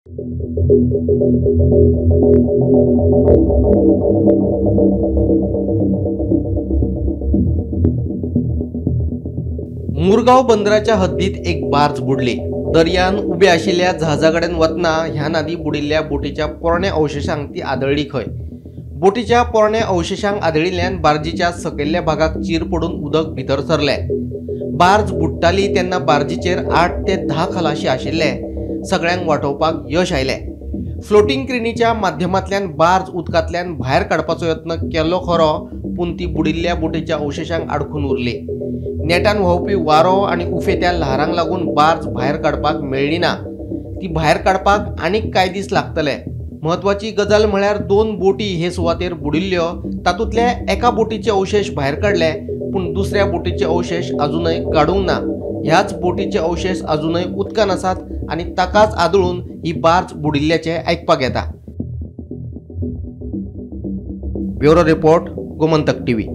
मुरगांव बंदराच्या हद्दीत एक बार्ज बुडली. दर्यान उबे आशिल्ल्या जहाजा कडेन वतना ह्या नदी बुडिल्ल्या बोटीच्या पोरण्या अवशेशांक ती आदळ्ळी खंय. बोटीच्या पोरण्या अवशेशांक आदळिल्ल्यान बार्जीच्या सकयल्ल्या भागाक चीर पडून उदक भितर सरलें. बार्ज बुडटाली तेन्ना बार्जीचेर 8 ते 10 खलाशी आशिल्ले. सगळ्यांक वाटोवपाक यश आयलें. फ्लोटींग क्रेनीच्या माध्यमांतल्यान बार्ज उदकांतल्यान भायर काडपाचो यत्न केलो खरो, पूण ती बुडिल्ल्या बोटीच्या अवशेशांक आडखून उरली. नेटान व्हांवपी वारो आनी उफेत्या ल्हारांक लागून बार्ज भायर काडपाक मेळ्ळी ना. ती भायर काडपाक आनीक कांय दीस लागतले. म्हत्वाची गजाल म्हळ्यार 2 बोटी हे सुवातेर बुडिल्ल्यो. तातूंतल्या एका बोटीचे अवशेश भायर काडले, पूण दुसऱ्या बोटीचे अवशेश अजूनय काडूंक ना. ह्याच बोटीचे अवशेश अजूनय उदकान आसात आनी ताकाच आदळून ही बार्ज बुडिल्ल्याचें आयकपाक येता. Bureau report, Gomantak TV.